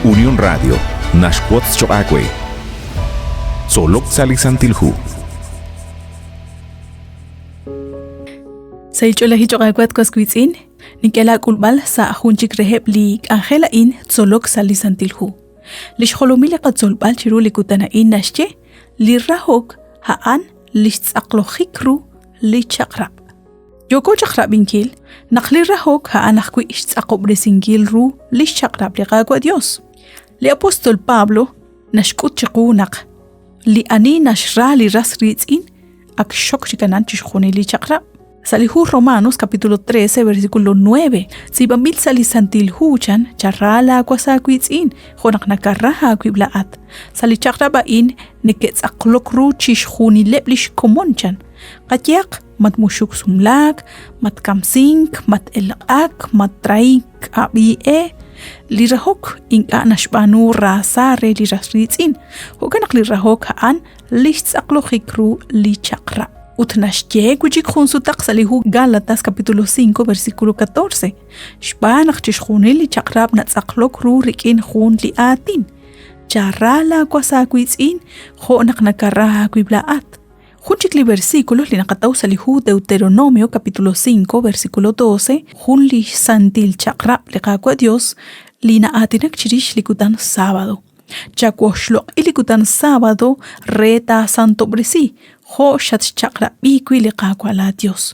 Unión Radio naxwotz choq' aawe. Tzolok sa' li Santil Hu. Sa' ch'oolejil choq' aawe at was wiitz'in, nink'e laak'ulb'al sa' jun chik reheb' li k'anjel a'in tzolok sa' li Santil Hu. Li xjolomil li qatzolb'al chiru li kutan a'in naxye li rahok a'an li xtz'aqlojik ru li chaq'rab'. Yooko chaq rab'inkil naq li rahok a'an ajwi' xtz'aqob'resinkil ru li xchaq'rab' li Qaawa' Dios. Li apóstol Pablo naxk'ut chiqu naq li ani naxra li ras riitz'in ak xok chi kanan chixjunil li chaq'rab'. Sa' li hu Romanos capítulo 13 versículo 9, tz'iib'anb'il sa' li Santil Hu chan chara laawas aawiitz'in jo' naq nakara aawib' laa'at. Sa' li chaq'rab' a'in neke'tz'aqlok ru chixjunileb' li xkomon chan. Qayehaq, matmuxuk sumlaak, matkamsink, mat-elq'ak, matrahink ab'i e. Li rahok ink'a' naxb'aanu raasa re li ras riitz'in, jo'kan naq li rahok a'an li xtz'aqlojik ru li chaq'rab'. Ut naxye wi' chik jun sutaq sa' li hu Gálatas capítulo 5 versículo 14, xb'aan naq chixjunil li chaq'rab' natz'aqlok ru rik'in jun li aatin. Chara laawas aawiitz'in jo' naq nakara aawib' laa'at. Jun chik li versículo li naqataw sa' li hu Deuteronomio capítulo 5 versículo 12, jun li santil chaq'rab' li Qaawa' Dios li na'aatinak chirix li kutan sábado. Chawoxloq'i li kutan sábado re taasantob'resi, jo' xatxchaq'rab'i wi' li Qaawa' laaYos.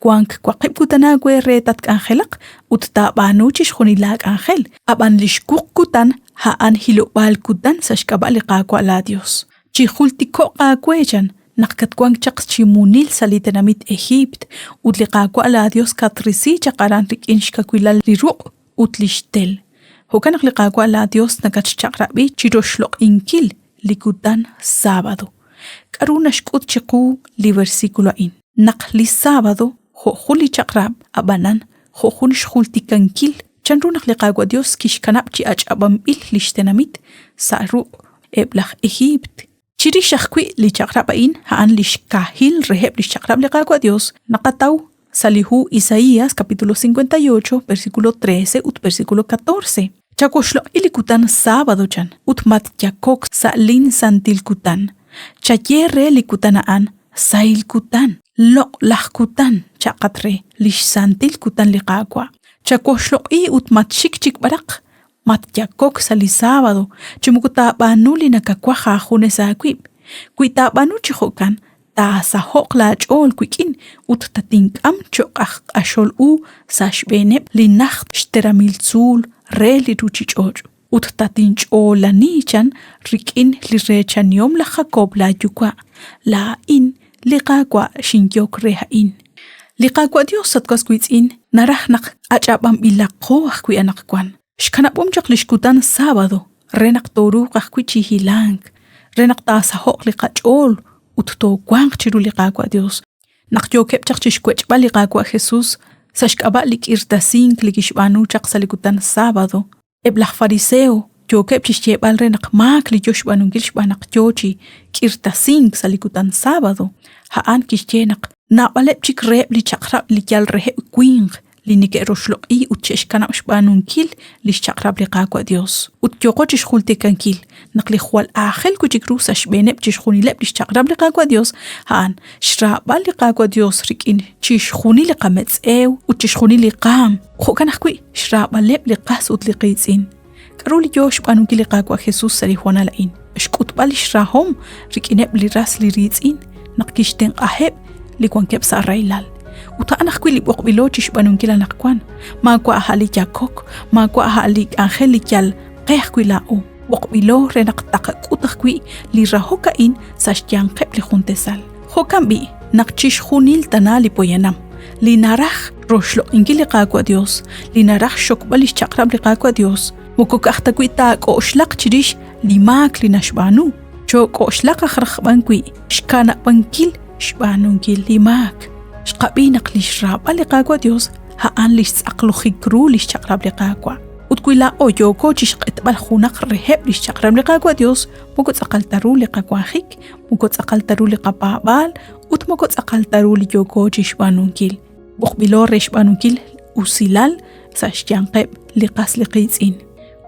Wank waqib' kutan aawe re tatk'anjelaq ut taab'aanu chixjunil laak'anjel, ab'an li xwuq kutan a'an hilob'aal kutan sa' xk'ab'a' li Qaawa' laaYos. Chijultiko'q aawe chan naq katwank chaq chi munil sa' li tenamit Ejiipt ut li Qaawa' laaYos katrisi chaq aran rik'in xkawilal li ruq' ut li xtel. Jo'kan naq li Qaawa' laaYos nakatxchaq'rab'i chi roxloq'inkil li kutan sábado. K'aru naxk'ut chiqu li versículo a'in? Naq li sábado jo' jun li chaq'rab', ab'anan jo' jun xjultikankil chanru naq li Qaawa' Yos kixkanab' chi ach'ab'anb'il li xtenamit sa' ruq' eb' laj Ejiipt. Chirix ajwi' li chaq'rab' a'in, a'an li xkahil reheb' li xchaq'rab' li Qaawa' Yos naqataw sa' li hu Isaías capítulo 58, versículo 13 ut versículo 14. Chawoxloq'i li kutan sábado chan ut matyakok sa' lin santil kutan. Chaye re li kutan a'an sahil kutan, loq'laj kutan, cha'qat re, li xsantil kutan li Qaawa'. Chawoxloq'i ut matxik chik b'araq, Matyakok sa' li sábado chi moko taab'aanu li nakawaj aajunes aawib'. Wi taab'aanu chi jo'kan, taasaho'q laach'ool wik'in ut tatink'am cho'q aj q'axol u sa' xb'eeneb' li najt xteramil tzuul re li ruuchich'och', ut tatinch'oolani chan rik'in li reechanihom laj Jakob laayuwa'. Laa'in, li Qaawa', xinyok re a'in. Li Qaawa' Dios, at was wiitz'in, naraj naq ach'ab'anb'ilaqo ajwi' anaqwan. Xkanab'om chaq li xkutan sábado re naq tooruuq ajwi' chi hilank, re naq taasaho'q li qach'ool ut toowanq chiru li Qaawa' Dios. Naq yookeb' chaq chixwech'b'al li Qaawa' Jesus sa' xk'ab'a' li k'irtasink li kixb'aanu chaq sa' li kutan sábado, Eb' laj fariseo yookeb' chi xyeeb'al re naq maak li yo xb'aanunkil xb'aan naq yo chi k'irtasink sa' li kutan sábado. A'an kixye naq naab'aleb' chik reheb' li chaq'rab' li yal reheb' winq li neke'roxloq'i ut xe'xkanab' xb'aanunkil li xchaq'rab' li Qaawa' Dios. Ut yooqo chi xjultikankil naq li jwal aajel wi' chik ru sa' xb'eeneb' chixjunileb' li xchaq'rab' li Qaawa' Dios a'an xraab'al li Qaawa' Dios rik'in chixjunil li qametz'ew ut chixjunil li qaam. Jo'kan ajwi' xraab'aleb' li qas ut li qiitz'in. K'aru li yoo xb'aanunkil li Qaawa' Jesus sa' li hoonal a'in? Xk'utb'al lix rahom rik'ineb' li ras li riitz'in naq kixtenq'aheb' li wankeb' sa' rahilal. Ut a'an ajwi' li b'oqb'ilo chixb'aanunkil anaqwan. Maawa' a' li yakok, maawa' a' li k'anjel li yal qe ajwi' laa'o. B'oqb'ilo re naq taqak'ut ajwi' li rahok a'in sa' xyanqeb' li juntesal. Jo'kan b'i', naq chixjunil tana li poyanam li naraj roxloq'inkil li Qaawa' Dios, li naraj xxokb'al li xchaq'rab' li Qaawa' Dios, moko ka'aj ta wi' taak'oxlaq chirix li maak li naxb'aanu, chook'oxlaq aj raj b'an wi' xkanab'ankil xb'aanunkil li maak. Xqab'i naq li xraab'al li Qaawa' Dios a'an li xtz'aqlojik ru li xchaq'rab' li Qaawa'. Ut wi laa'o yooko chi xq'etb'al junaq reheb' li xchaq'rab' li Qaawa' Dios, moko tz'aqal ta ru li qawanjik, moko tz'aqal ta ru li qapaab'aal ut moko tz'aqal ta ru li yooko chi xb'aanunkil. B'oqb'ilo re xb'aanunkil usilal sa' xyanqeb' li qas li qiitz'in.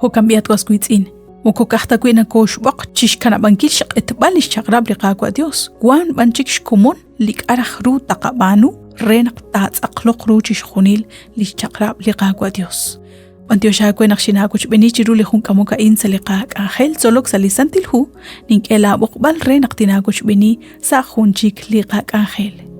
Jo'kan b'i' at was wiitz'in, moko ka'aj ta wi' nakooxb'oq chi xkanab'ankil xq'etb'al li xchaq'rab' li Qaawa' Dios, wank b'an chik xkomon li k'a' raj ru taqab'aanu re naq taatz'aqloq ru chixjunil li xchaq'rab' li Qaawa' Dios. B'antiox aawe naq xinaawochb'eeni chiru li jun k'amok a'in sa' li qak'anjel tzolok sa' li Santil Hu, nink'e laab'oqb'al re naq tinaawochb'eeni sa' jun chik li qak'anjel.